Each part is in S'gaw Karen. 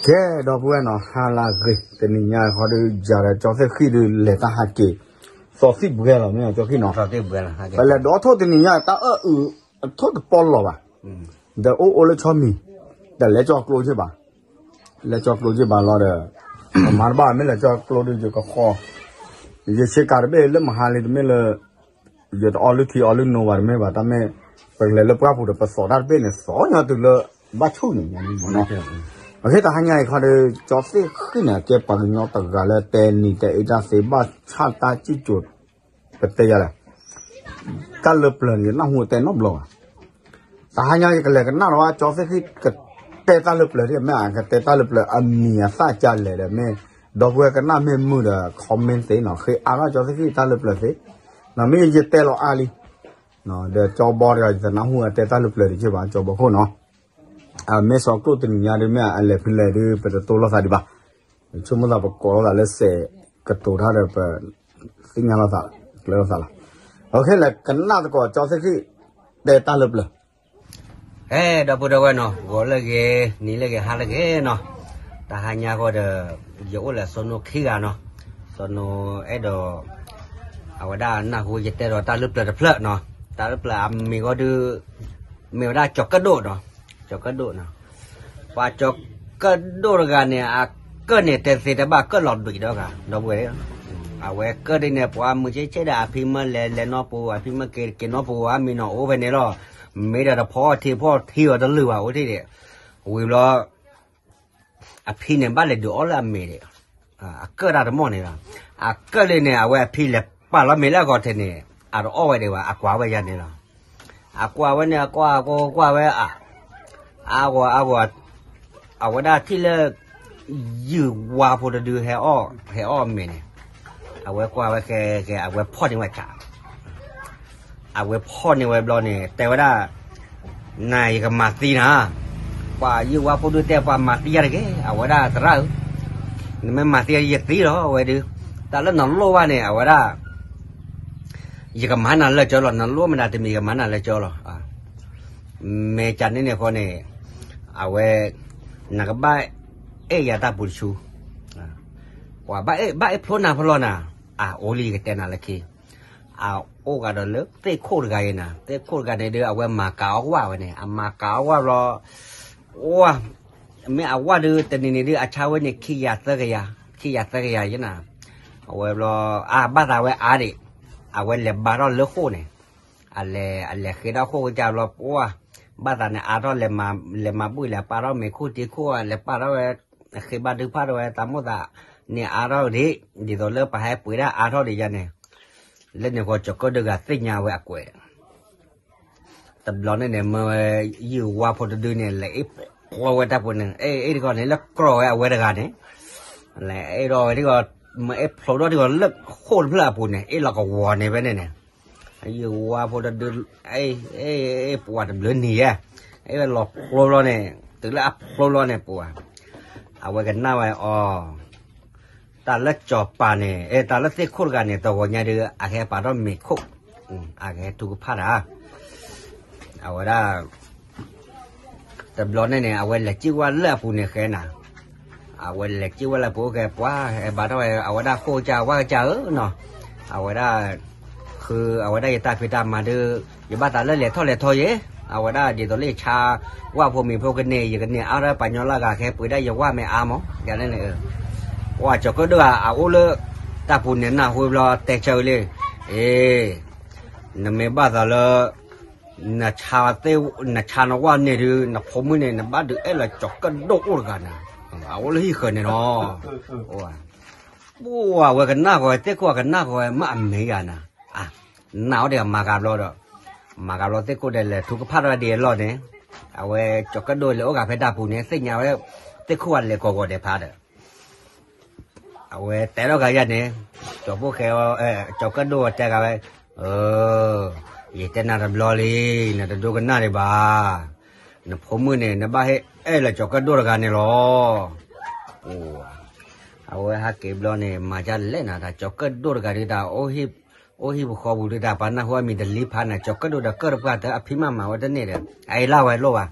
ကဲ ဒီပုၢ်ဝဲၢ်နီၤ ဟါလၢအဂ့ၤ တနံၤညါခီဒုး ယၤဒီးကၠီသ့ၣ်ဃံၣ်ဒုး လဲၤတၢ်ဟးက့ၤ သီသံၣ်ဘှဲလီၤ မ့ၢ်ကၠီသ့ၣ်ဃံၣ်နီၤ, ပလဲၤဒိးထီၣ်တနံၤညါ တၢ်အၢၣ်အုး အထီၣ်တပီၢ်လီၤဘၣ်, ဒီးအိၣ်အိၣ်လၢဆီမံၤ, ဒီးလဲၤကၠီကျိက့ၢ်ဘၣ်, လဲၤကၠီကျိက့ၢ်ဘၣ်လီၤဒီး ပမၤတဘၣ် မ့ၢ်လဲၤကၠီကျိဒုး ယကဃီ, ယဆ့ကၤတဘ့ၣ်လၢမဟါလံ တမ့ၢ်လၢ ယတအီလုၢ်ထံအီလုၢ်နိဘၣ်တမ့ၢ်ဘၣ် တၢ်မ့ၢ် ပကလဲၤလၢပှၢ်ပူၤဒီး ပသီးတၢ်တဘ့ၣ်န့ၣ် သီးညီတုၤလၢ ဘၣ်ဆူၣ်န့ၣ် မ့ၢ်နီၤ, အဃိတဟါညါအံၤခီဒီး ကၠီသ့ၣ်ဃံၣ်န့ၣ် ကဲပှၤကညီတဂၤလၢတဲနံၤတဲအ့ၣ်တၢ်သ့ ဘၣ်ဆၣ်တၢ်စံၣ်စိၤ ပတဲယၤလဲၣ်, တၢ်လၢပျၢၤန့ၣ် နၢ်ဟူတဲနီတဘျီဘၣ် တဟါညါယကလဲၤကနၣ်လီၤ ကၠီသ့ၣ်ဃံၣ်ကတဲတၢ်လၢပျၢၤဒ်မ့ၢ် ကတဲတၢ်လၢပျၢၤအမံၤအသၣ်ကလဲၣ်ဒီးမ့ၢ် ဒီပုၢ်ဝဲၢ်ကနၣ်မ့ၢ်မုာ်ဒီး comment သ့နီၤ ဃ့အါထီၣ်ကၠီသ့ၣ်ဃံၣ်တၢ်လၢပျၢၤသ့, မ့ၢ်ယတဲလီၤအါလံ, ဒီးကၠီဘီတဂၤ ယတနၢ်ဟူအတဲတၢ်လၢပျၢၤတက့ၢ်ဘၣ် ကၠီဘီခိၣ်နီၤ, အမ့ၢ်စီၤကျိၣ်တနံၤညါဒ်မ့ၢ် အလဲၤဖဲလဲၣ်ဒုး ပတတိၢ်လိာ်သးဒံးဘၣ်, ဆိကမိၣ်သးပကိးလိာ်သးလၢစဲးကတိၤတၢ်ဒီး ပသ့ၣ်ညါလိာ်သး ကျၢၤလိာ်သးလီၤ, အဃိလဲၤကနၣ်သကိးကၠီသ့ၣ်ဃံၣ် တဲတၢ်လၢပျၢၤ ဟဲ ဒီပုၢ်ဒီဝဲၢ်နီၤ ဂီၤလၢဂ့ၤ နံၤလၢဂ့ၤ ဟါလၢဂ့ၤနီၤ, တဟါညါဃီဒီး ယအိၣ်လၢစီၤနိခံဂၤနီၤ, စီၤနိအဲၣ်ဒိး အဝဲဒၣ်နၢ်ဟူယတဲဒီးတၢ်လၢပျၢၤတဖျၢၣ်နီၤ, တၢ်လၢပျၢၤအမံၤဃီဒုး မ့ၢ်ဝဲဒၣ်ကၠီၤကၢၣ်ဒိၣ်နီၤ, ကၠီၤကၢၣ်ဒိၣ်နီၤ, ပှၤကၠီၤကၢၣ်ဒိၣ်တဂၤန့ၣ် အကၢၣ်န့ၣ်တဲသ့တဘၣ် ကၢၣ်လီၤဒွံးဒီးဂၤ ဒီပုၢ်ဝဲၢ် အဝဲကၢၣ်ဒ်န့ၣ် ပှၤမုၢ်ဆ့ဆ့ဒီး အဖံမ့ၢ်လဲၤလဲၤနီၢ်ပူၤ အဖံမ့ၢ်က့ၤက့ၤနီၢ်ပူၤ အမံၤနီၤအိၣ်ဖဲန့ၣ်လီၤ, မ့ၢ်ဒီးတဖီထံဖီထံအီၤတလုာ်ဘၣ်အိၣ်ထံၣ်ဒံး, ဝံၤဘျီ အဖံန့ၣ်ဘၣ်လဲၤဒုးအီၣ်လၢအမဲာ်ဒံး, အကၢၣ်တၢ်တမီၢ်န့ၣ်လီၤ, အကၢၣ်လၢန့ၣ် အဝဲအဖံလဲၤပာ်လီၤမဲာ်လၢအဂီၢ်ထဲန့ၣ် အတအီၣ်ဝဲဒံးဘၣ် အကွၢ်ဝဲယၤန့ၣ်လီၤ, အကွၢ်ဝဲန့ၣ် အကွၢ်အကွၢ်ကွၢ်ဝဲ အါဂီၤအါဂီၤ အဝဲဒၣ်ထံၣ်လၢ ယုၢ်ဝါဖိတဒု ဟဲအီၣ် ဟဲအီၣ်အမဲာ်န့ၣ်, အဝဲကွၢ်ဝဲခဲကဲ အဝဲဖီၣ်န့ၢ်ဝဲဆး, အဝဲဖီၣ်န့ၢ်ဝဲဘျီန့ၣ် တဲဝဲဒၣ် နၤယကမၤသံနၤ, ပှၤယုၢ်ဝါဖိဒုတဲ ပှၤမၤသံယၤတဂ့ၤ အဝဲဒၣ်သရၣ်ဧၢ, နမ့ၢ်မၤသံယၤ ယသံလီၤ အဝဲဒုး, တၢ်လၢနလိၣ်ဘၣ်န့ၣ် အဝဲဒၣ် ယကမၤနၤလၢကၠီလီၤ နလိၣ်မတၤတမံၤ ယကမၤနၤလၢကၠီလီၤ, မ့ၢ်ကန့ၣ်န့ၣ်ဃီန့ၣ် အဝဲ နကဘၣ်အဲၣ်ယၤတၢ်ပူၤတဆူ, ပှၤဘၣ်အဲၣ်ဖျိနၤဖျိနၤ, အအိၣ်လံယကတဲနၤလၢခံ, အအိၣ်ဂၤဒီးလၢသ့ၣ်ခိၣ်တဂၤအံၤနၤ သ့ၣ်ခိၣ်တဂၤန့ၣ်ဒုး အဝဲမၤကၤအီၣ်ဝၣ်ဝဲန့ၣ် အမၤကၤအီၣ်ဝၣ်ဘျီ ဝၣ် မ့ၢ်အဝၣ်ဒုး တနံၤန့ၣ်ဒုး အဆါဝဲန့ၣ် ခံကယၤသၢကယၤ, ခံကယၤသၢကယၤယဲနၤ, အဝဲဘျီ အဘၣ်သးဝဲအါဒံး, အဝဲလဲၤဘါထီၣ်လၢဃိၣ်န့ၣ်, အလဲၤ အလဲၤဃ့ထီၣ်ဃိၣ်ကစၢ်ဘျီ ပှၢ် ဘၣ်သးန့ၣ်အါထီၣ် လဲၤမၤဘူၣ် လဲၤပာ်ထီၣ်မ့ၤခိၣ်တ့ခိၣ် လဲၤပာ်ထီၣ်ဝဲ ဃ့ဘါထုကဖၣ်ထီၣ်ဝဲ သးမိၣ်သးန့ၣ်အါထီၣ်ဒံး, ဒ်သိးလၢပှၤဟဲပှ့ၤဒၣ်အါထီၣ်ဒံးယၤန့ၣ်, လၢန့ၣ်ဃီ ကၠီၤကၢၣ်ဒိၣ်ဂၤသ့ၣ်ညါဝဲအကွဲး တဘျီန့ၣ်န့ၣ် မ့ၢ်ဝဲယုၢ်ဝါဖိတဒုန့ၣ် လဲၤအ့ၣ်ဖျိဝဲတၢ်ပူၤန့ၣ် အ့ၣ်အ့ၣ်တခီန့ၣ် လၢကြီၤဝဲအဝဲတဂၤန့ၣ်, လဲၤအ့ၣ်ထီၣ်ဝဲတခီ, မ့ၢ်အ့ၣ်ဖျိထီၣ်တခီလၢဃိၣ်တဖျၢၣ်အပူၤန့ၣ် အ့ၣ်လီၤကဝီၤန့ၣ်ဖဲန့ၣ်န့ၣ်, ယုၢ်ဝါဖိတဒု အ့ၣ် အ့ၣ် အ့ၣ်ပှၤတဘျုးနံၤယဲ, အ့ၣ်ဝဲလီၤဖျိဘျီန့ၣ် တုၤလၢအဖျိဘျီန့ၣ်ပှၤ အဝဲကနၣ်ဝဲအီၤ တၢ်လၢကၠီၤပၤန့ၣ် အဲ တၢ်လၢသ့ၣ်ခိၣ်တဂၤန့ၣ် တဂီၤညါဒုး အကဟဲပာ်ထီၣ်မ့ၤခိၣ်, အကဟဲထုကဖၣ်တၢ်, အဝဲဒၣ် တဘျီန့ၣ်န့ၣ် အဝဲလဲၤစံၣ်ဝဲလၢအပူၤန့ၣ်ဃဲနၤ, အဝဲလဲၤစံၣ်ဝဲလၢအပူၤကဲ ပှၤဟဲဘါထီၣ်ဝဲ အဝဲဒၣ်ဃိၣ်ကစၢ်ဝၣ်ကစၢ်ဧၢနီၤ, အဝဲဒၣ် ဃု အဝဲဒၣ်ယတၢ်ဖံးတၢ်မၤဒုး ယဘၣ်သးလၢလဲၤထီၣ်လဲၤထီယဲ, အဝဲဒၣ်ဒ်သိးလၢယဆါ ဝၣ်ဖိမ့ၤဖိကန့ၢ် ယကန့ၢ်အါထီၣ်ပှၤကညီလၢဂၤ ကဟဲပှ့ၤဒၣ်ယဝၣ်မ့ၢ်အါမး ယၤန့ၣ်န့ၣ်, ပှၤကၠီၤကၢၣ်ဒိၣ်ဧါ အအိၣ်လၢ တၢ်ပူၤန့ၣ်နၢ်ဟူဘျီတဲဆၢလံ, အ့ နမ့ၢ်ဘၣ်သးလၢ နဆါ နဆါနဝၣ်န့ၣ်ဒုး နဖိမုၣ်န့ၣ် နဘၣ်ဒုးအဲၣ်လၢကၠီၤကၢၣ်ဒိၣ်အိၣ်တဂၤန့ၣ်, အအိၣ်လၢဟံၣ်ဃၢၤန့ၣ်လီၤ, ပှၤဝဲကနၣ်ဃီ သ့ၣ်ခိၣ်အကနၣ်ဃီဝဲမ့ၢ်အမဲာ်ယၤနၤ, နၢ်အီၤဒီးမၤကၤဘျီဒီး, မၤကၤဘျီသ့ၣ်ခိၣ်ဒီးလဲၤထုကဖၣ်ထီၣ်ဒ်အလီၢ်န့ၣ်, အဝဲကၠီၤကၢၣ်ဒိၣ်လဲၤအိၣ်ဂၤဖဲတၢ်ပူၤန့ၣ် သ့ၣ်ညါဝဲ သ့ၣ်ခိၣ်အလဲၤကီၤဂီၤဒဲးဖးဒီး အဝဲတဲထီၣ်ဂၤယၤန့ၣ်, ကၠီၤဖိၣ်ဃဲ ကၠီၤကၢၣ်ဒိၣ်တဲဂၤဝဲ, အၢ, ယတဲနၤတဘျီလံ, နတဒိကနၣ်ဒံးဘၣ်, နဖိမုၣ်န့ၣ် နဘၣ်ဟ့ၣ်အဲၣ်လၢကၠီၤကၢၣ်ဒိၣ်တဂၤန့ၣ်လီၤ, အဝဲဟဲက့ၤဘျီန့ၣ် မၤဒ်လဲၣ်နၤ တၢ်ကၠီၤကၢၣ်ဒိၣ်တဂၤဒုးတၢ် အိၣ်ဟံၣ်ပဃီပူၤဒုးတၢ် ပှၤနၢ်ဟူအမံၤတလံဖးနၤ ကၠီၤကၢၣ်ဒိၣ်ဒီးကၢၣ်တပှၢ်တၢ်အဖံမးမၤဝဲတန့ၢ်ဒီး အအံၤလၢဝဲလိၣ်ဘၣ်,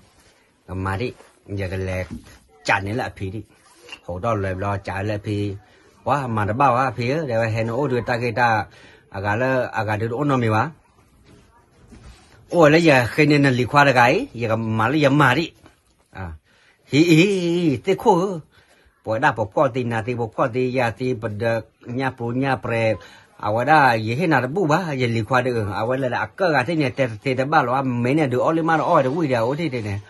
ကမၤဒံး, ယကလဲၤ ကးန့ၣ်လၢအဖံဒံး ဟိးထီၣ်လဲၤဘျီ ကးလၢဖံ, ပှၤမၤတဘၣ်ဝဲဖံဧၢ, တဲဝဲဟဲနအိၣ်ဒုးတၢ်ဂ့ၢ်တၢ်, အဂၤလၢအဂၤဒုးတအိၣ်နီတမံၤဘၣ်, အိၣ်ဝဲလၢယဃ့န့ၢ်နလံၤခွါတဂၤအံၤ ယကမၤလၢယမၤဒံး, ဟံးအံၤ, သ့ၣ်ခိၣ်ဧၢ, ပဝဲဒၣ်ပဖှီၣ်သံနၤသံ ပဖှီၣ်သံယၤသံ ပဒၢးညၣ်ပူၤညၣ်ပြဲၤ, အဝဲဒၣ်ယဟ့ၣ်နၤတဘူၣ်ဘၣ် ယလံၤခွါဒီး, အဝဲလဲၤလၢအကၢၣ်ဂၤထံၣ်န့ၣ် တဲတသ့တဘၣ်လီၤ, မ့ၢ်န့ၣ်ဒုးအီၣ်လံမးတအီၣ်ဝဲတဝံၣ်ဒီးအအိၣ်ထံၣ်န့ၣ်,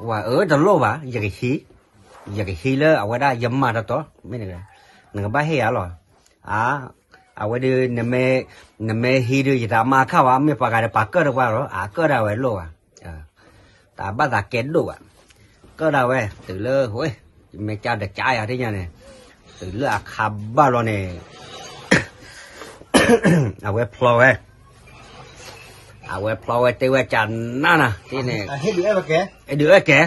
ဝဲအၢတလိၣ်ဘၣ်, ယကဟံး, ယကဟံးလၢအဝဲဒၣ်ယမၤတတီၤ, မ့ၢ်နကဘၣ်ဟ့ၣ်ယၤလီၤ, အဝဲဒုး, နမ့ၢ်ဟံးဒုး ယတမၤခါဝဲ မ့ၢ်ပှၤဂၤဒီးပာ်ကၢၣ်တဝါလီၤ, အကၢၣ်ဒၣ်ဝဲလိၣ်ဘၣ် တၢ်ဘၣ်သးကဲဒိၣ်ဘၣ်, ကၢၣ်ဒၣ်ဝဲ တုၤလၢ, မ့ၢ်ကၢ်ဒီးကၢ်ယၤထံၣ်ညါန့ၣ်, တုၤလၢအခါဘၣ်လီၤန့ၣ်, အဝဲဖျီဝဲ, အဝဲဖျီဝဲတဲဝဲကနၣ်နၤန့ၣ်, ဒုးအဲၣ်ကဲ,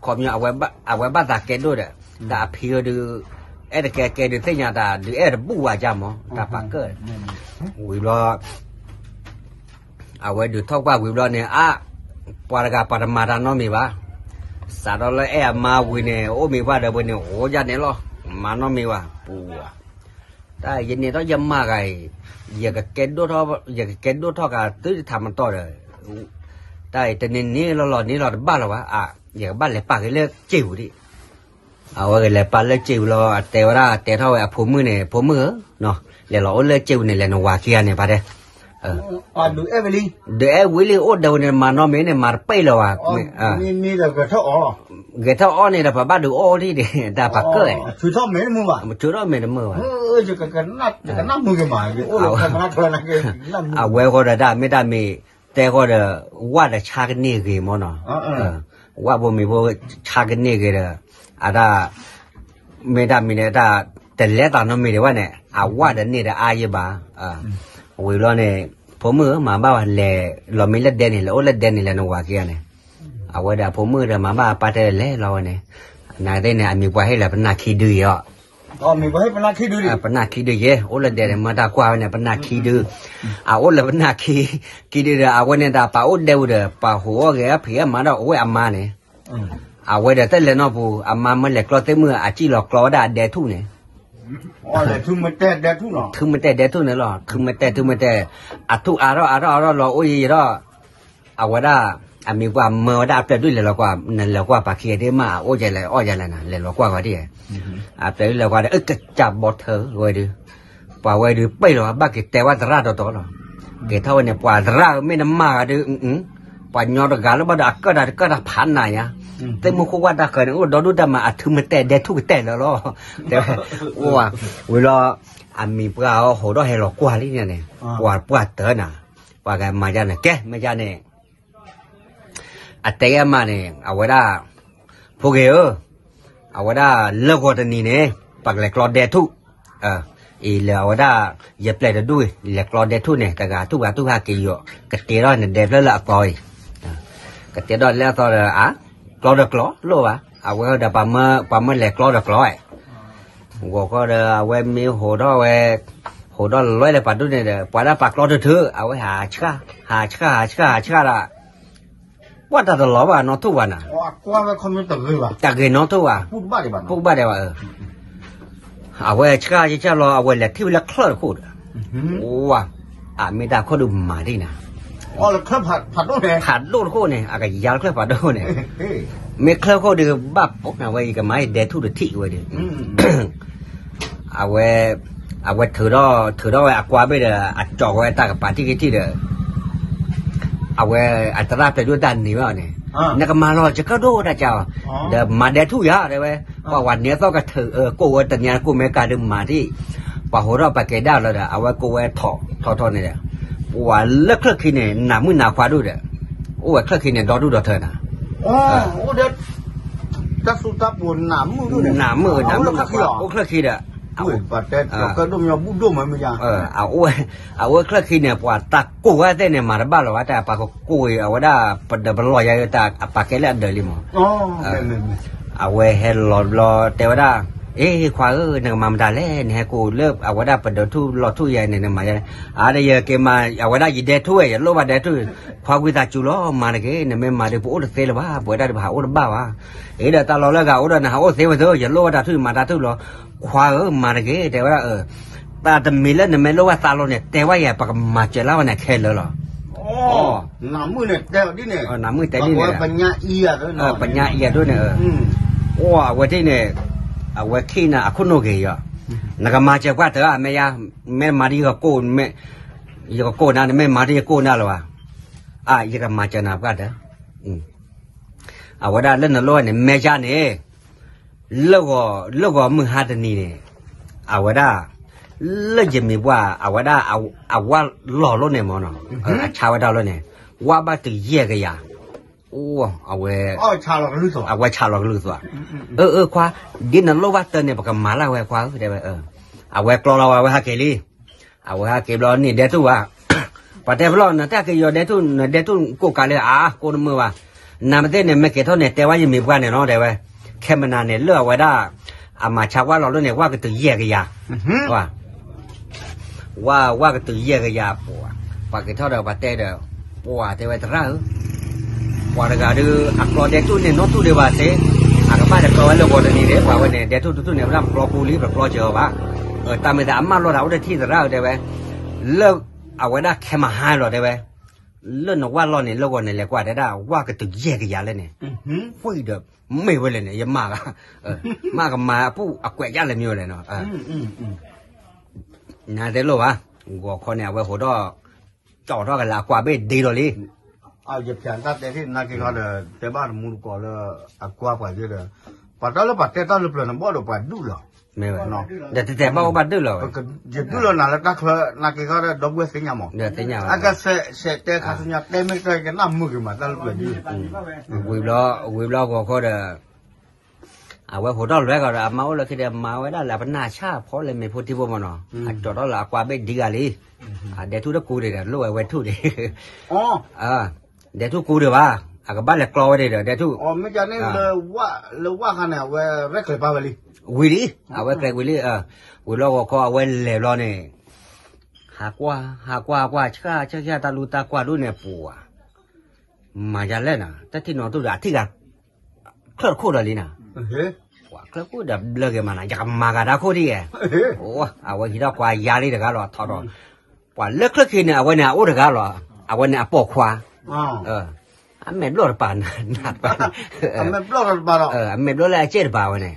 ခီပညီ, အဝဲဘၣ်သးကဲဒိၣ်ဒီး, တၢ်အဖံအဒုး, အဲၣ်တကဲကဲဒုးသ့ၣ်ညါတၢ်ဒုးအဲၣ်တဘူၣ်ဝဲကမၢ် တၢ်ပာ်ကၢၣ်, ဝံၤဘျီ အဝဲဒုးထီၣ်ကွၢ်ဝံၤဘျီန့ၣ် အါ, ပှၤတဂၤပှၤတမၤတၢ်နီတမံၤဘၣ်, စးထီၣ်လၢအဲၣ်အမါဝံၤန့ၣ် အိၣ်မံၤပှၢ်ဒီးပှၤန့ၣ် အိၣ်ယၤန့ၣ်လီၤ, မၤနီတမံၤဘၣ်, ပူၤ, တၢ်ယန့ၣ်ဒီးယမၤဂၤအံၤ, ယကကဲဒိၣ်ထီၣ်, ယကကဲဒိၣ်ထီၣ်ကသုတထးမတီၢ်ဒီး, တၢ်အံၤတန့ၢ်န့ၢ်လီၤလီၤန့ၢ်လီၤတဘၣ်လီၤဘၣ်, အါ, ယကဘၣ်လဲၤပာ်က့ၤလၢစ့ၢ်ပူၤဒံး အဝဲကလဲၤပာ်လၢစ့ၢ်ပူၤလီၤ, အတဲဝဲဒၣ်, တဲထီၣ်ဝဲအဖိမုၣ်န့ၣ်, ဖိမုၣ်ဧၢ, လဲၤလီၤအိၣ်လၢစ့ၢ်ပူၤန့ၣ် လဲၤနဝၤခံဂၤန့ၣ် ပှၤတဲ, ဒုးအဲၣ်ဝံၤလံ အိၣ်ဒီးဝဲန့ၣ် မၤနီတမံၤန့ၣ် မၤတပ့ၢ်လၢၤဘၣ်, ဂဲၤထီၣ်အီၣ်န့ၣ်ဒီး ပဘၣ်ဒုးအီၣ်ဒံး တၢ်ပာ်ကၢၣ်, ထုးထီၣ်မဲာ်တမုာ်ဘၣ်, အဝဲဃီဒီးတၢ်မ့ၢ်တၢ်မံၤ, တဲဃီဒီး, ဝၣ်ဒီးဆါကန့ၢ်ဂ့ၤမၢ်နီၤ, ဝၣ်ဖိမံၤဖိဆါကန့ၢ်ဂ့ၤဒီး, အတၢ်, မ့ၢ်တၢ်မံၤန့ၣ် တၢ်တလဲၤသးနီတမံၤဒံးဘၣ်န့ၣ် အဝၣ်ဒီးန့ၢ်ဒီးအါယံၤဘၣ်, ဝံၤဘျီန့ၣ်, ဖိမုၣ်ဧၢ မၤဘၣ်ဝဲလဲၤ, လီၤမ့ၢ်လၢဒဲန့ၣ် လဲၤအိၣ်လၢဒဲန့ၣ် လဲၤနဝၤခံဂၤန့ၣ်, အဝဲဒီးအဖိမုၣ်ဒီးမၤဘၣ်အပၢ်တဲလဲၤလီၤဝဲန့ၣ်, နာ်သ့ၣ်န့ၣ် အမံၤပှၢ်ဟ့ၣ်လၢပနၢ်ခံဒုယီၤ ပနၢ်ခံဒုယဲ, အိၣ်လၢဒဲန့ၣ် မ့ၢ်တၢ်ကွၢ်ဝဲန့ၣ် ပနၢ်ခံဒု, အအိၣ်လၢပနၢ်ခံ, ခံဒုဒီး အဝဲန့ၣ်ဒီးပှၤအိၣ်ဒဲပူၤဒီး ပှၤဟူးအီၣ်ဂဲၤဖံးအမၤဒီး အဝဲအမါန့ၣ်, အဝဲဒီးတလဲၤနီၢ်ပူၤ အမါမၢလဲၤကျီသ့ၣ်မုၢ် အစံၣ်လီၤကျီဝဲဒၣ်အဒဲထူၣ်န့ၣ် ထုမ့ၢ်တဲဒဲထူၣ်န့ၣ်လီၤ, ထုမ့ၢ်တဲ ထုမ့ၢ်တဲ, အထူၣ်အါထီၣ်အါထီၣ်အါထီၣ်လီၤအိၣ်ယံၤယံၤဒီး, အဝဲဒၣ်, အမံၤပှၢ်မၢဝဲဒၣ်အပျဲၢ်ဒုၣ်လဲၤလီၤကွၢ်, နလဲၤကွၢ်ပှၤခံဂၤဒ်မး အအိၣ်ယလဲၤအီၣ်ယလဲၤနၤ လဲၤလီၤကွၢ်ဂီၤဒ်, အပျဲၢ်ဒုၣ်လဲၤကွၢ်ဒီး အကစၢ်ဘီထၢဝဲဒုး, ပှၤဝဲဒုးပ့ၢ်လီၤ ဘၣ်က့ၤတဲဝဲသရၣ်တီတီလီၤ, က့ၤထီၣ်ဝဲန့ၣ် ပှၤသရၣ်မ့ၢ်နမၤဂၤဒုး ပှၤညီတဂၤလၢဘၣ်ဒီးအကၢၣ်တၢ်တကၢၣ်တၢ်ဖးနးညါ, သ့ၣ်မုၢ်ခိၣ်ဝၣ်တၢ်ဃၢၤန့ၣ် အိၣ်ဒီဒူၣ်တၢ်မၤ အထုမ့ၢ်တဲဒဲထူၣ်ကတဲလၢလီၤ, တဲဝဲ, ဝံၤလီၤ, အမံၤပှၢ်အီၤဟိးထီၣ်ဟဲလီၤကွၢ်လံန့ၣ်, ပှၤပှၢ်တၢၢ်နၤ, ပှၤကမၤယါန့ၣ် ကဲ မ့ၢ်ယါန့ၣ် အတဲဂ့ၤမးန့ၣ် အဝဲဒၣ်, ဖိဂ့ၤဧၢ, အဝဲဒၣ်လၢဂီၤတနံၤန့ၣ် ပကလဲၤကျီဒဲထူၣ်, အံၤလၢအဝဲဒၣ်, ယပျဲၢ်တဒူၣ်အံၤ လဲၤကျီဒဲထူၣ်န့ၣ် တဂၤထူၣ်ဂၤထူၣ်ဟဲက့ၤယိာ် ကတ့ထီၣ်နဒဲဖျၢၣ်လၢအကျီအံၤ, ကတ့ထီၣ်လၢအကျီဒီးအါ, ကျီဒီးကျီလိၣ်ဘၣ် အဝဲဒီး ပှၤမၢလဲၤကျီဒီးကျီ, ဂီၤခီဒီး အဝဲမ့ၢ်ဟိးထီၣ်ဝဲ, ဟိးထီၣ်လီၤလၢပှၤဒူၣ်န့ၣ်ဒီး ပှၤဒၣ်ပာ်ကျီတထုး အဝဲဟးဆှၣ်, ဟးဆှၣ် ဟးဆှၣ် ဟးဆှၣ်ဒီး ပှၤတၢ်တလီၤဘၣ်နီၢ်ထူၣ်ဘၣ်နၤ, တၢ်ဂ့ၤနီၢ်ထူၣ်ဘၣ်, ပူၣ်ဘၣ်ဒံးဘၣ်, အဝဲဆှၣ်ဆှၣ်လီၤ အဝဲလဲၤထံၣ်ဝဲလၢချၢၣ်တခိၣ်ဒီး, ဝါ, အမ့ၢ်တၢ်ခိၣ်ဒုးမၤဒ်နၤ, ဖးဒိၣ်တခိၣ်န့ၣ် အကယၤလၢချၢၣ်ဖးဒိၣ်န့ၣ်, မ့ၢ်ချၢၣ်ခိၣ်ဒုးဘၣ်ပိာ်နၤဝဲ ယကမၤယဒဲထူၣ်တထံၣ်ဝဲဒီး အဝဲ, အဝဲထုးထီၣ်, ထုးထီၣ်ဝဲအကွၢ်ဘ့ၣ်ဒီး အကၠီၣ်ဝဲတၢ်ကပၤထံၣ်ကထံၣ်ဒီး, အဝဲအသရၣ်ပျဲၢ်ဒိၣ်တၢ်န့ၢ်ဝဲအီၤန့ၣ်, နကမၤလီၤ ယကၢၣ်ဒိၣ်တၢ်ကၠီၣ်, ဒီးမၤဒဲထူၣ်ယၤ တဲဝဲ, ပှၤဝၤန့ၢ်သီၣ်ကထုး ကိၣ်ဝဲတနံၤကိၣ်မဲကၤဒုးမၤထံၣ်, ပှၤဟိးထီၣ်ပာ်ကဲဒၣ်လီၤဒီး အဝဲကိးဝဲထီၣ်ထီၣ်ထီၣ်န့ၣ်ဒီး, ပှၤလၢချၢၣ်ခံန့ၣ် နးမုၢ်နးခွါဒိၣ်ဒီး, အိၣ်ဝဲချၢၣ်ခံန့ၣ် ဒီဒူၣ်ဒီထၢနၤ တၢ်သူတၢ်ပိၤနးမုၣ်ဒိၣ်န့ၣ်, နးမုၣ်, အိၣ်ချၢၣ်ခံဒီး, ပတဲကၢၣ်ဒိၣ်မ့ၢ်ဘူၣ်ဒိၣ်မးမ့ၢ်ယါ, အအိၣ်ချၢၣ်ခံန့ၣ် ပှၤတၢ်ကိၢ်ဝဲသ့ၣ်န့ၣ် မၤတဘၣ်လီၤဝဲ တၢ်ပှၤကကိၢ်အံၤ အဝဲဒၣ် ပဒၢးပလီၢ်ယါ တၢ်အပာ်ကဲလၢအဒၢးလံမး, အဝဲဟဲလီၤဘျီ တဲဝဲဒၣ် အ့ ခွါဧၢ, နကမၤမတၤလဲၣ်, နဟဲကိးလၢအဝဲဒၣ်ပဒၢးထူၣ်လီၤထူၣ်ယဲန့ၣ် နမၤယဲ, အါ ဒီးယက့ၤမၤအဝဲဒၣ်ယဒဲထူၣ်ဝဲ, ယလိၣ်ဘၣ်ဒဲထူၣ်, ခွါဝံသးစူၤလီၤ မၤတက့ၢ်, နမ့ၢ်မၤဒီးပအိၣ်တသ့လၢၤဘၣ်, ပဝဲဒၣ်ဒီးပဟးအိၣ်တဘၣ်ဘၣ်, အ့ ဒီးတၢ်လီၢ်လၢဂၤအိၣ်ဒီးနဟးအိၣ်သ့ဝဲသ့, ယလိၣ်ဘၣ်တၢ်ထူၣ် ယမၤတၢ်ထူၣ်လီၤ, ခွါဧၢ မၤတက့ၢ် တဲဝဲဒၣ်, တၢ်တမံၤလၢနမ့ၢ်လိၣ်ဘၣ်သးလီၤန့ၣ် တဲဝဲယဲ ပကမၤစၢၤလၢဝဲန့ၣ်ခဲလၢာ်လီၤ. နမုၢ်တဲဒ်န့ၣ်, ပညါအံၤယၤဒိၣ်န့ၣ်, အိ အဝဲဒၣ်န့ၣ်, အဝဲခံနၤအခိၣ်နူာ်ဂ့ၤယီၤ, နကမၤစၢၤပှၢ်တၢၢ် မ့ၢ်ယါ, မ့ၢ်မၤဒ်ယကကိး, ယကကိးနၤန့ၣ် မ့ၢ်မၤဒ်ယကိးနၤလၢၤဘၣ်, အါ ယကမၤစၢၤနၤပှၢ်တၢၢ်, အဝဲဒၣ်လၢနလိၣ်န့ၣ် မ့ၢ်ယါန့ၣ် လၢဂီၤမုၢ်ဟါတနံၤန့ၣ်, အဝဲဒၣ်, လၢယမံၤပှၢ် အဝဲဒၣ်, အဝဲလီၤလိၣ်န့ၣ်မ့ၢ်နီၤ, အဆါဝဲဒၣ်လီၤန့ၣ်, ဝၣ်ဘၣ်တုၤယဲၢ်ကယၤ, အဝဲ, အဝဲဆးလီၤကလုၢ်သွး, အၢ အၢ ခွါ, ဒ်နလိၣ်ဘၣ်တၢၢ်န့ၣ် ပကမၤလၢဝဲခွါဧၢ တဲဝဲ, အဝဲကျီလီၤဝဲ အဝဲဟးက့ၤလံ အဝဲဟဲက့ၤဘျီန့ၣ်ဒဲထူၣ်ဘၣ်, ပှၤတဲဖျီၣ် နတၢ်က့ၤယီၤဒဲထူၣ် နဒဲထူၣ်ကိးကးလၢ အါ ကိးနမုာ်ဘၣ်, နမ့ၢ်သ့ၣ်န့ၣ် မ့ၢ်ကဲၤထီၣ်န့ၣ် တဲဝဲယမံၤပှၢ်န့ၣ်နီၤ တဲဝဲ, ခဲမနၤန့ၣ် လၢအဝဲဒၣ်, အမၤဆါဝၣ်လီၤလၢန့ၣ် ဝၣ်ကတုၤယဲၢ်ကယၤ, ဝၣ်, ဝၣ်ကတုၤယဲၢ်ကယၤပှၤ, ပှၤက့ၤထီၣ်ဒီးပှၤတဲဒီး, ပှၤတဲဝဲသရၣ်ဧၢ ပှၤတဂၤဒီး အကျီဒဲထူၣ်န့ၣ်နီၢ်ထူၣ်ဒံးဘၣ်စ့, အကဘၣ်တကျီဝဲလၢဂီၤတနံၤဒီး ပှၤဝဲန့ၣ် ဒဲထူၣ်တထူၣ်န့ၣ် ဝဲဒၣ်ပကျီပူၤလံ ပကျီစၢၤအီၤဘၣ်, တၢ်မ့ၢ်သးအမၢလီၤတၢ်အိၣ်တထံၣ်သရၣ်ဧၢ တဲဝဲ, လၢ, အဝဲဒၣ်ခဲမဟါလီၤတဲဝဲ, လၢနဝၣ်လီၢ်န့ၣ် လၢဂီၤန့ၣ်လဲၤကွၢ်တဲဒၣ် ဝၣ်ကတုၤယဲၢ်ကယၤလဲၣ်န့ၣ်, ဃုဒီး, မ့ၢ်ဝဲလဲၣ်န့ၣ် ယမၤ, မ့ၢ်ကမၤအပူၤအကွဲးယၣ်လဲၣ်မ့ၢ်ဝဲလဲၣ်နီၤ နတဲလိၣ်ဘၣ်, ဂီၤခီန့ၣ် အဝဲဟိးထီၣ်, ကၠီထီၣ်ကလၢအကွၢ်ဘ့ၣ်ဒ့လီၤလံ, ယဖၠးတၢ်တဲထံၣ်နာ်က့ၤခီဒီး တဲဘၣ်တမူတကိးလၢ, အကွၢ်ပှၤယဲဒီး, ပှၤတၢ်လၢပှၤတဲတၢ်လၢပျၢၤန့ၣ်ဘီၣ်ဒီးပှၤဒူၣ်လီၤ, မ့ၢ်ဝဲ, ဒီးတတဲာ်ဘၣ်အိၣ်ဘၣ်ဒူၣ်လီၤဝဲ, ယဒူၣ်လီၤနၤလၢတၢ်ချၢနာ်က့ၤခီဒီး ဒီပုၢ်ဝဲၢ်သ့ၣ်ညါမး, အကဆဲးတဲခါဆူညါတဲမ့ၢ်တၢ်ကနၣ်မုာ်က့ၤမးတၢ်လၢပျၢၤဒ် ဝံၤဘျီဂီၤခီဒီး, အဝဲဟိးထီၣ်လွဲကီးဒီး အမါအိၣ်လၢခံဒီး မၤဝဲဒၣ်လၢအပနၢ်ဆၣ်ဖီလၢမ့ၤဖိထံဖိမ့ၢ်နီၤ, အကၠီထီၣ်လၢအကွၢ်ဘ့ၣ်ဒံဂၤလံ, အဒဲထူၣ်တကူဒံးဒီး လိၣ်ဝဲဝဲထူၣ်ဒံး, ဒဲထူၣ်ကူဒံးဘၣ်, အကဘၣ်လဲၤကျီဝဲဒံးဒီး ဒဲထူၣ်, ဝံၤလံ, အဝဲကျဲၤဝံၤလံ, ဝံၤလီၤဂီၤခီအဝဲလဲၤဘျီန့ၣ်, ဟးကွၢ်, ဟးကွၢ်ကွၢ် ဆှၣ်ဆှၣ်ဆှၣ်တၢ်လူတၢ်ကွၢ်ဒိၣ်န့ၣ်ပှၤ မၤယၤလဲၣ်နၤ တထံၣ်နီၤတူၢ်ဒီး အထံၣ်ဂၤ, ချၢၣ်တခိၣ်ဒီးလံနၤ, ပှၤချၢၣ်ခိၣ်ဒီးဘျၢက့ၤမးနၤ ယကမၤဂၤတၢ်ခိၣ်ဒ်ယဲ, အဝဲဟံးထီၣ်ကွၢ်ယါလံတဂၤလီၤ ထီၣ်ဒီး, ပှၤလၢချၢၣ်ခံန့ၣ် အဝဲန့ၣ်အအိၣ်တဂၤလီၤ, အဝဲန့ၣ်အပိာ်ခွါ, အမဲာ်ဘျီၣ်တပၤနၤ, အမဲာ်ဘျီၣ်လၢအစဲးတပၤဝဲန့ၣ်,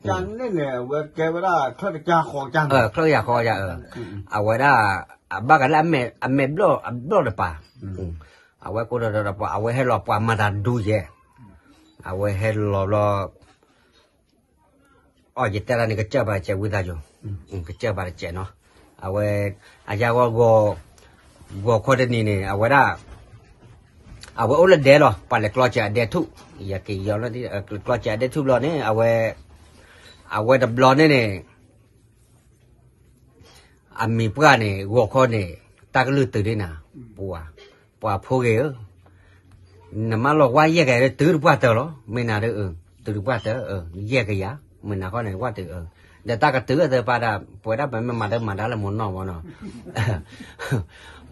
ချၢၣ်ကယၤဃီကယၤ, အဝဲဒၣ်, အဘၣ်ကလၢအမဲာ်ဘျီၣ်အဘျီၣ်တပၤ, အဝဲကိးဒီးဒီးပှၤ အဝဲဟဲလီၤပှၤမၤတၢ်ဒူယဲ, အဝဲဟဲလီၤဘျီ, အီ ယတဲလၢန့ၣ် ကစၢၢ်ပာ်တစဲးဝံသးစူၤ, ကစၢၢ်ပာ်တစဲးနီၤ, အဝဲ, အယါဂီၢ်ဂီၤ, ဂီၤခီတနံၤန့ၣ် အဝဲဒၣ်, အဝဲအိၣ်လၢဒဲလီၤ ပှၤလဲၤကျီစၢၤအဒဲထူၣ်, ယက့ၤယီၤလၢ, ကျီစၢၤအဒဲထူၣ်ဘျီန့ၣ် အဝဲ, အဝဲတဘျီန့ၣ်န့ၣ် အမံၤပှၢ်န့ၣ် ဂီၤခီန့ၣ် တၢ်ကလုၢ်တုၤဒ်နၤ, ပှၤ, ပှၤဖိဂ့ၤဧၢ, နမၢလီၤဝၣ်ယဲၢ်ကယၤဒီးတုၤတပှၢ်တၢၢ်လီၤ, မ့ၢ်နၤဒီး, တုၤတပှၢ်တၢၢ်, ယဲၢ်ကယၤ, မ့ၢ်နၤခီန့ၣ် ဝၣ်တုၤ, ဒီးတၢ်ကတုၤအသးပာ်ဒၣ် ပဝဲဒၣ်ပမ့ၢ်မၤတၢ်မၤတၢ်လၢမိၢ်နီၢ်မ့ၢ်နီၤ,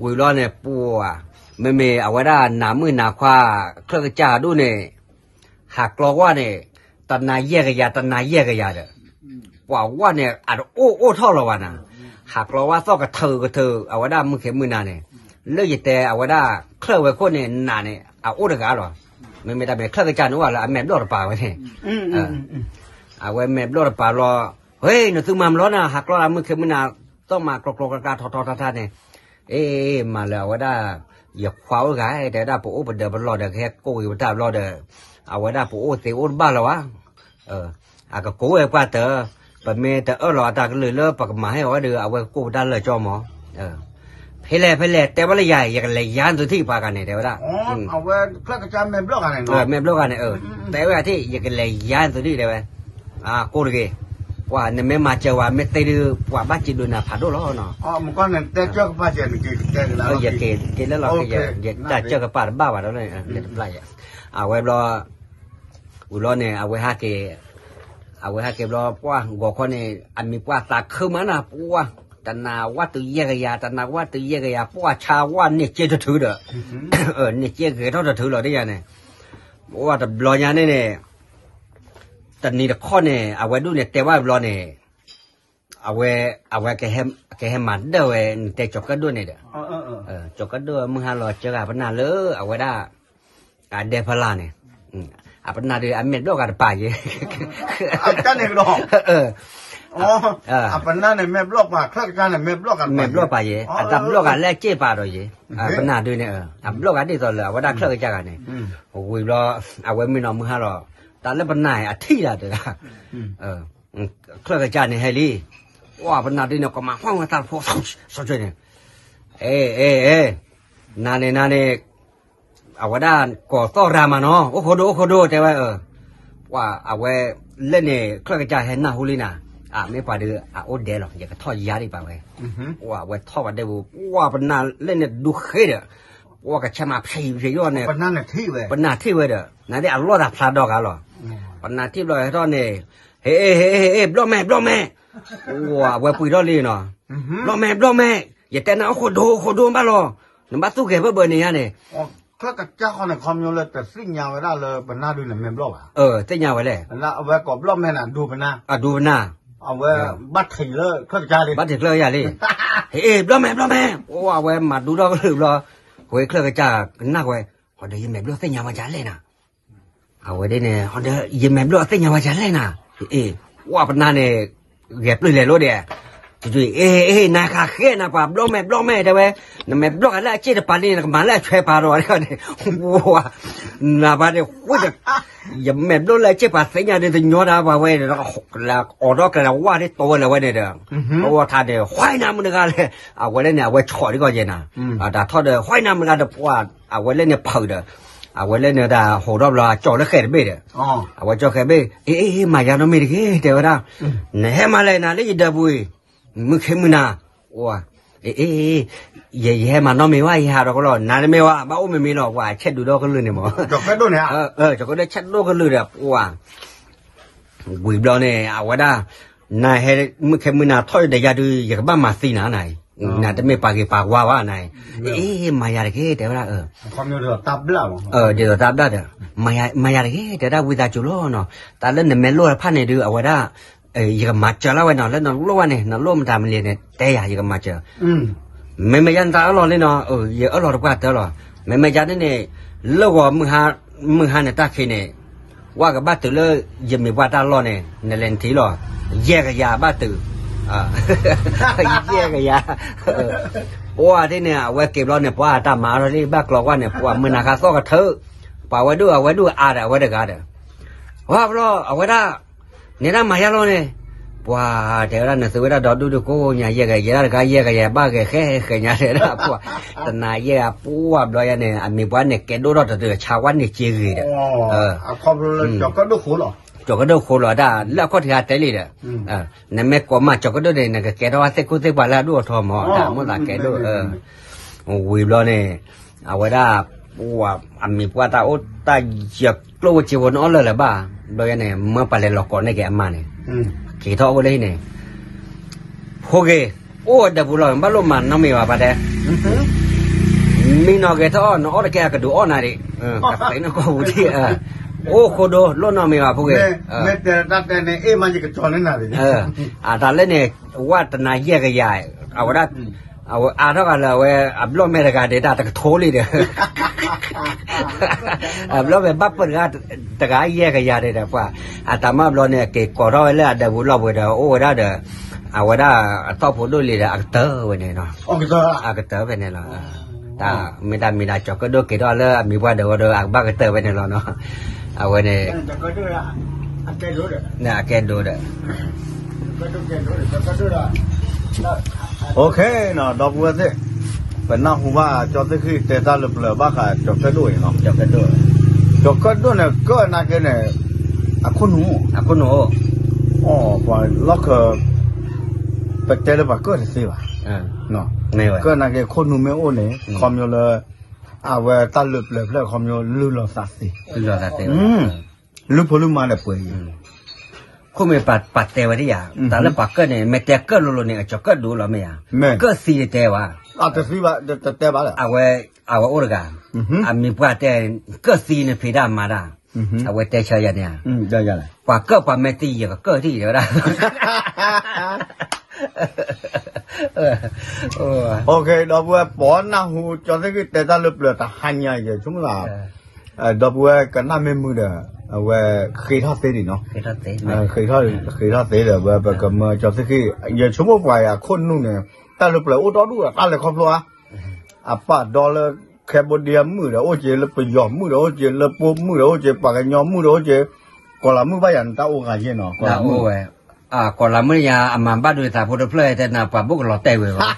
ဝံၤဘျီန့ၣ် ပှၤ, မ့မ့ၢ်အဝဲဒၣ်နးမုၣ်နးခွါ, ချၢၣ်ကစၢ်ဒိၣ်န့ၣ် ဟးကျီဝၣ်န့ၣ်, တနၤယဲၢ်ကယၤ တနၤယဲၢ်ကယၤဒီး, ပှၤဝၣ်န့ၣ် အတအိၣ်အိၣ်ထီၣ်လီၤဘၣ်နၤ, ဟးကျီဝၣ်သီၣ်ကထၢကထၢ အဝဲဒၣ်မုၢ်ခ့မုၢ်နၤန့ၣ်, လၢယတဲအဝဲဒၣ်ချၢၣ်ဝဲခိၣ်န့ၣ် နးန့ၣ် အအိၣ်တဂၤလီၤ, မ့မ့ၢ်တၢ်မ့ၢ်ချၢၣ်ကစၢ်န့ၣ်အိၣ်လၢအမဲာ်ဘျီၣ်တပၤဝဲန့ၣ်, အဝဲမဲာ်ဘျီၣ်တပၤလီၤ, ဟ့ နသုမၤမလီၤနၤ ဟးကျီလၢမုၢ်ခ့မုၢ်နၤ, သီၣ်မးကျီကျီကျါကျါထီထီထီထီန့ၣ်, အ့ မၤလၢအဝဲဒၣ်, ယခွါအိၣ်တဂၤ တဲဝဲဒၣ်ပအိၣ်ပဒၢးပလီၢ်ဒီး ကဟဲကိးဝံၤပတၢ်ဘျီဒီး, အဝဲဒၣ်ပအိၣ်သ့အိၣ်တဘၣ်လၢၤဘၣ်, အကကိးဝဲပှၢ်တၢၢ်, ပမ့ၢ်တအၢၣ်လီၤအတၢ်ကလုၢ်လၢပကမၤဟဲအီၤဒီး အဝဲကကိးပတၢ်လၢာ်ကၠီမး, ဖဲလဲၣ်ဖဲလဲၣ် တဲဘၣ်လၢယၤ ယကလဲၤယါသုထံၣ်ပှၤဂၤန့ၣ် တဲဝဲဒၣ်, မဲာ်ဘျီၣ်ဂၤန့ၣ်, တဲဝဲဒၣ်ထံၣ် ယကလဲၤယါသုထံၣ်တဲဝဲ, ကိးတဂ့ၤ, ပှၤနမ့ၢ်မၤစၢၤဝဲမ့ၢ်သ့ဒီး ပှၤဘၣ်စံးဘျုးနၤဖးဒိၣ်လီၤနီၤ, ယက့ၤက့ၤလၢလီၤ ယတၢ်စၢၢ်ကပာ်တဘၣ်ဘၣ်ဒီး, အဝဲဘျီ, ဝံၤဘျီန့ၣ် အဝဲဟဲက့ၤ, အဝဲဟဲက့ၤဘျီ ပှၢ်ဂီၤခီန့ၣ် အမံၤပှၢ်သးခုမးနၤ ပှၢ် တနၤဝၣ်တုၤယဲၢ်ကယၤ တနၤဝၣ်တုၤယဲၢ်ကယၤ ပှၢ်ဆါဝၣ်န့ၢ်စ့တထုဒီး န့ၢ်စ့ဂဲၤထီၣ်တထုလီၤဒ်ယၤန့ၣ် ပှၢ်တဘျီညါန့ၣ်န့ၣ် တနံၤတခီန့ၣ် အဝဲဒူၣ်န့ၣ်တဲဘၣ်ဘျီန့ၣ် အဝဲ အဝဲကဟဲမၤဒၢၣ်ဝဲ နတဲကၠီၤကၢၣ်ဒိၣ်န့ၣ်ဒီး ကၠီၤကၢၣ်ဒိၣ်မုၢ်ဟါလီၤစၢဂၤပနၢ်လၢအဝဲဒၣ် အဒဲဖီလာ်န့ၣ် အပနၢ်ဒုးအမဲာ်ဘျီၣ်ဂၤတပာ်ယဲ အပနၢ်န့ၣ် မဲာ်ဘျီၣ်ပာ်ယဲ အတၢ်ဘျီၣ်ဂၤလၢအစ့ၢ်ပာ်ဒီးယဲ အပနၢ်ဒုးန့ၣ် အဘျီၣ်ဂၤဒ်သိးလၢအဝဲဒၣ်ချၢၣ်ကစၢ်ဂၤန့ၣ် ဝံၤဘျီ အဝဲမ့ၢ်နီၤမုၢ်ဟါလီၤ တၢ်လၢပနၢ်အထံၣ်ဒၣ်တဂၤ ချၢၣ်ကစၢ်န့ၣ်ဟဲလံ ပှၢ်ပနၢ်ဒုးန့ၣ် ကမၤဟီၣ်ဝဲသးတဖိ ဆီၣ်ထွဲန့ၣ် အ့ အ့ အ့ နၤန့ၣ် နၤန့ၣ် အဝဲဒၣ်ကိးသီၣ်ရၤမးနီၤ အိၣ်ခိၣ်ဒိၣ် အိၣ်ခိၣ်ဒိၣ် တဲဝဲ ပှၢ်အဝဲ လၢန့ၣ် ချၢၣ်ကစၢ်ဟဲနၢ်ဟူလံနၤ အမ့ၢ်ပှၤဒုး အအိၣ်ဒဲးလီၤ ယကထီၣ်ယါဒံးပာ်ဝဲ ပှၢ်အဝဲထီၣ်ဘၣ်ဒဲးပူၤ ပှၢ်ပနၢ်လၢန့ၣ်ဒူဃ့ဒီး ပှၢ်ကဆဲးမၤဖဲးဖဲးယီၣ်န့ၣ် ပနၢ်ထံၣ်ဝဲဒီး နၤဒ်အလီၢ်သးဖျါဒီဂၤလီၤ ပနၢ်ထံၣ်ဘျီဟဲထီၣ်န့ၣ် ဟ့ ဟ့ ဟ့ ဘျီၣ်မဲာ် ဘျီၣ်မဲာ် အဝဲပှံၤထီၣ်လံနီၤ ဘျီၣ်မဲာ် ဘျီၣ်မဲာ် ယတဲနၤအိၣ်ခိၣ်ဒိၣ် အိၣ်ခိၣ်ဒိၣ်ဘၣ်လီၤ နဘၣ်သူၣ်ဂဲၤဘၢၣ်ဘၢၣ်န့ၣ်ယါန့ၣ် ချၢၣ်ကစၢ်ဃီန့ၣ် ခီဖျိလၢတသ့ၣ်ညါဝဲဒၣ်လၢပနၢ်ဒုးန့ၣ် မဲာ်ဘျီၣ်ဘၣ် သ့ၣ်ညါဝဲလဲၣ် အဝဲကိးဘျီၣ်မဲာ်န့ၣ် အဒူပနၢ် အဒူပနၢ် အဝဲ ဘၣ်ထံးလၢချၢၣ်ကစၢ်လံ ဘၣ်ထံးချၢၣ်ကစၢ်လံ ဟ့ ဘျီၣ်မဲာ် ဘျီၣ်မဲာ် အဝဲမၤဒူထီၣ်ကလုာ်ဘျီ ဝဲချၢၣ်ကစၢ်ကနၣ်ဝဲ ဟီဒီးယမဲာ်ဘျီၣ်သ့ၣ်ညါဝဲဒ်လဲၣ်နၤ အဝဲဒ်န့ၣ် ဟီဒီးယမဲာ်ဘျီၣ်သ့ၣ်ညါဝဲဒ်လဲၣ်နၤ အ့ ပှၢ်ပနၢ်န့ၣ် ဂဲၤပျုၢ်လဲၤလိၤဒီး အ့ နၤခးဃဲနၤပှၤဘျီၣ်မဲာ်ဘျီၣ်မဲာ်တဲဝဲ နမဲာ်ဘျီၣ်ဂၤလၢအစ့ၢ်တပၤလံ နကမၤလၢအဆွဲပၤဒီးန့ၣ် နၤဘၣ်န့ၣ် ဃု ယမဲာ်ဘျီၣ်လၢအစ့ၢ်ပၤသ့ၣ်ညါဒ်တညီတၢ်ပှၤဝဲ အိးထီၣ်ကျဲလၢဝၣ်ဒ်တီဝဲလၢဝဲန့ၣ်ဒီး အဝဲထါန့ၣ် ဃဲနၤမုၢ်တဂၤလဲၣ် အဝဲလၢန့ၣ် အဝဲဆီၣ်ဒ်ကီၢ်ယဲနၤ တၢ်ထီၣ်ဒီး ဃဲနၤမုၢ်တဂၤဒီးပှၢ် အဝဲလၢန့ၣ်ဖုးဒီး အဝဲလၢန့ၣ်တၢ်ဟိးထီၣ်ဘျီ ကၠီၣ်လၢဃဲးတဘ့ၣ်ဒီး အဝဲကၠီၣ်ဃဲးဘ့ၣ် အ့ အ့ မၤယါနီတမံၤတဂ့ၤ တဲဝဲဒၣ် နဟဲမၤလဲၣ်နၤလၢယဒၢးပူၤအံၤ မုၢ်ခ့မုၢ်နၤ အ့ အ့ ယဟဲမၤနီတမံၤဘၣ် ယဟးဒီးကလီၢ် နၤတမ့ၢ်ဝဲ ဘၣ်အိၣ်မ့ၢ်မ့ၢ်လီၤ ပှၤဆဲးဒုးဒီကလုာ်န့ၣ်မး ကၠီၤကၢၣ်ဒိၣ်ဆဲးဒိၣ်ကလုာ်ဒီး ပှၢ် ဝံၤဘျီန့ၣ် အဝဲဒၣ် နၤဟဲမုၢ်ခ့မုၢ်နၤထီၣ်ဒီးယၤဒုး ယကဘၣ်မၤသံနၤနၤအံၤ နၤတမ့ၢ်ပှၤဂ့ၤပှၤဝါဘၣ်နၤအံၤ အ့ မၤယၤတဂ့ၤ တဲဝဲဒၣ် ဒ်သိးတၢ်ဘျၣ်ဒီး မၤယၤတဂ့ၤ တဲဝဲဒၣ်ဝံသးစူၤလီၤနီၤ တၢ်လၢနမဲာ်လိၣ်တဖၣ်န့ၣ်ဒုး အဝဲဒၣ် ယကမၤစၢၤလၢဝဲနီၤ လၢနလိၣ်ဝဲန့ၣ် နလိၣ်မတၤမနုၤန့ၣ် တဲယၤ ယကမၤစၢၤ မ့မ့ၢ်ယါနတၢ်အၢၣ်လီၤလံနီၤ ယအၢၣ်လီၤတပှၢ်တၢၢ်လီၤ မ့မ့ၢ်ယါန့ၣ်န့ၣ် လၢဂီၤမုၢ်ဟါန့ၣ်တၢ်ခံးန့ၣ် ဝဲကဘၣ်တုၤလၢ ယမ့ၢ်ပှၢ်တၢ်လီၢ်န့ၣ် နလဲၤနထံၣ်လီၤ ယဲၢ်ကယၤဘၣ်တုၤ ယဲၢ်ကယၤ ပှၢ်ဒ်န့ၣ် အဝဲက့ၤဘျီန့ၣ် ပှၢ်တၢ်မၤအါထီၣ်လံ ဘၣ်ကျီကွၢ်န့ၣ် ပှၢ်မုၢ်နၤခါသီၣ်ကထၢ ပှၤဝဲဒိၣ်အဝဲဒိၣ်အါဒီးအဝဲတဂၤဒီး ဝဲဘျီ အဝဲဒၣ် နဲဒၣ်မၤယါလီၤန့ၣ် ပှၤတဲဝဲဒၣ် နသုဝဲဒၣ်ဒီဒူၣ်ဒုကိးညါ ယဲၢ်ကယၤ ယဲၢ်တဂၤယဲၢ်ကယၤ ဘၣ်ဂဲၤဃဲဃဲညါတဲဒၣ်ပှၤ တနၤယဲၢ်ဂၤပှၢ်ဘျီယါန့ၣ် အမံၤပှၢ်န့ၣ် ကဲဒိၣ်ထီၣ်တတုၤ ဆါဝဲန့ၢ်စ့ဂ့ၤဒီး ကၠီၤကၢၣ်ဒိၣ်ဃိလီၤတၢ်လၢအခီၣ်ထံးဟးတဲလံဒီး နမ့ၢ်ကိးမးကၠီၤကၢၣ်ဒိၣ်န့ၣ် နကကဲထီၣ်ဝဲသ့ၣ်ခိၣ်သ့ၣ်ပှၤလၢအဒိၣ်အထီမး တၢ်မိၣ်သးကဲဒိၣ် ဝံၤဘျီန့ၣ် အဝဲဒၣ် အမံၤပှၢ်တၢ်အိၣ်တၢ်ယၢၤကျိၣ်ဝဲစ့ဖိနအီၣ်လၢာ်လၢၤဘၣ် ဘျီယါန့ၣ် မၢပှၤလဲၤလီၤကိးန့ၢ်က့ၤအမါန့ၣ် က့ၤထီၣ်အိၣ်လၢဟံၣ်န့ၣ် ဖိဂ့ၤ အိၣ်ဝဲဒီးပူၤလီၤ ဘၣ်လိၣ်မၤနီတမံၤဘၣ်ပှၤတဲ မံနီၤဂဲၤထီၣ်အီၣ် နအီၣ်တကဲအကဒုးအီၣ်နၤဒံး ကသ့နကိာ်ပူၤထံၣ် အိၣ်ခိၣ်ဒိၣ် လိၣ်နီတမံၤဘၣ်ဖိဂ့ၤ မ့ၢ်တဲတၢ်တဲန့ၣ် အ့ၣ်မးယကကၠီၤန့ၢ်နၤဒံး အတၢ်လၢန့ၣ် ဝဲတနၤယဲၢ်ကယၤ အဝဲဒၣ် အဝဲအါထီၣ်ဂၤလၢအဝဲအဘျီၣ်မဲာ်တဂၤဒဲး တၢ်တကထိလံဒီး အဘျီၣ်မဲာ်ဘၣ်ပၢၢ်တဂၤ တဂၤယဲၢ်ကယၤဒဲးဒီးပှၤ အတၢ်မၤဘျီန့ၣ် က့ၤကိးထီၣ်ဝဲလၢအဒၢးပူၤလီၢ်ပှဲၤဒီး အိၣ်ဝဲဒၣ်ဒီး အဝဲဒၣ်အသီၣ်ဖိဒိၣ်လံဒီး အကတၢၢ်ဝဲန့ၣ်နီၤ အကတၢၢ်ဖဲန့ၣ်လီၤ တၢ်မ့ၢ်တၢ်မံၤဒၣ် ကၠီၤကၢၣ်ဒိၣ်က့ၤထီၣ်လၢအမံၤပှၢ်ဒီးဝဲဒီး အကဘၣ်ကတၢၢ်ဖဲန့ၣ်လီၤနီၤ အဝဲန့ၣ် အကဲဒိၣ်ဒီး OK နီၤ ဒီပုၢ်ဝဲၢ်သ့ၣ်, ပနၢ်ဟူဘၣ်ကၠီသ့ၣ်ဃံၣ်တဲတၢ်လၢပျၢၤဘၣ်ဃးကၠီၤကၢၣ်ဒိၣ်အံၤနီၤ, ကၠီၤကၢၣ်ဒိၣ်န့ၣ် ကၢၣ်နာ်က့န့ၣ် အခိၣ်နူာ်, အခိၣ်နူာ်အိၣ်, ပှၤလီၢ်ခၢၣ် ပတဲလၢပှၤကၢၣ်တသ့ဘၣ်, ကၢၣ်နာ်က့ခိၣ်နူာ်မ့ၢ်အိၣ်န့ၣ် ခီဖျိလၢ အဝဲတၢ်လၢပျၢၤဖျဲၣ်ခီဖျိလုၢ်လီၤသးသ့, လုၢ်ဖိလုၢ်မါဒီးပှဲၤအံၤ မ့ၢ်ပှၤတဲဝဲဒ်ယၤ, တၢ်လၢပှၤကၢၣ်န့ၣ် မ့ၢ်တဲကၢၣ်လိၤလိၤန့ၣ် အကၠီၤကၢၣ်ဒိလီၤမ့ၢ်ဧါ, ကၢၣ်သံတတဲဘၣ်, အဝဲအိၣ်တဂၤ, အမံၤပှၢ်တဲ, ကၢၣ်သံန့ၣ်ဖံးဒၣ်မၤဒၣ်, အဝဲတဲဆၢယၤန့ၣ်, ပှၤကၢၣ်ပှၤမ့ၢ်သံယကကၢၣ်ဒံးဝဲဒၣ် ဒီပုၢ်ဝဲၢ် ပိာ်နၢ်ဟူ ကၠီသ့ၣ်ဃ့ၣ်တဲတၢ်လၢပျၢၤတဟါညါအံၤ ဆိကမိၣ်လၢ ဒီပုၢ်ဝဲၢ်ကနၣ်မ့ၢ်မုာ်ဒီး အဝဲဃ့ထီၣ်သ့ဒံးနီၤ, ဃ့ထီၣ်သ့ဒီး ဝဲပကမၢကၠီသ့ၣ်ဃ့ၣ် ယဆိကမိၣ်ပှၤအံၤအခိၣ်နူာ်န့ၣ် တၢ်လၢပျၢၤအိၣ်ဒီဒူၣ်ဒီးတၢ်လဲၤခီဖျိဧါ, အပာ်ဒီလၢ Cambodia မုာ်ဒီးအိၣ်က့ၤ လၢပယီၤမုာ်ဒီးအိၣ်က့ၤ လၢပိာ်မုာ်ဒီးအိၣ်က့ၤ ပှၤကညီမုာ်ဒီးအိၣ်က့ၤ, ကီၢ်လၤမုၣ်ဘၣ်ယၤန့ၣ် တၢ်အိၣ်ဂၤယဲၢ်နီၤ, ကီၢ်လၤမုၣ် ကီၢ်လၤမုၣ်ညါ အမၤဘၣ်ဒိသးဖိတဖျၢၣ်တဲနၤ ပှၤဘိၣ်ကလီၤတဲာ်ဝဲဘၣ်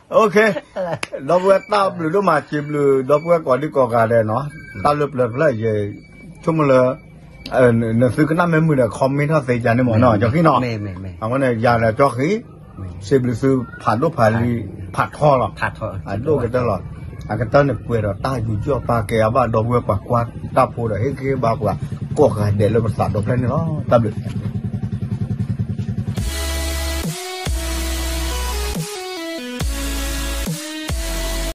ဒီပုၢ်ဝဲၢ်တၢ်ဘျုးဒိၣ်မး စံးဘျုးဒီပုၢ်ဝဲၢ်ကိးဒံကိးဂၤဒဲးနီၤ, တၢ်လၢပျၢၤတဖျၢၣ်အံၤ ဆိကမိၣ်လၢ နသုကနၣ်မ့ၢ်မုာ်ဒီး comment ထီၣ်သ့ကန့ၣ်မ့ၢ်နီၤ, ကၠီဃံနီၤ, အဃိန့ၣ် ယၤဒီးကၠီဃံ စံးဘျုးသုဖးဒိၣ်ဖးလံၤ ဖးထီလီၤ, အဒိၣ်ကတၢၢ်လီၤ, အကတၢၢ်န့ၣ်ပှဲၤဒီးတၢ်ယူးယီၣ် တၢ်ကဲအဘၣ်ဒီပုၢ်ဝဲၢ်ပှၤကွၢ်တၢ်ဖိဒီး ဟ့ၣ်ဂံၢ်ဟ့ၣ်ဘါပှၤကိးဂၤဒဲးလၢပသးဒီဖျၢၣ်န့ၣ်လီၤ, တၢ်ဘျုး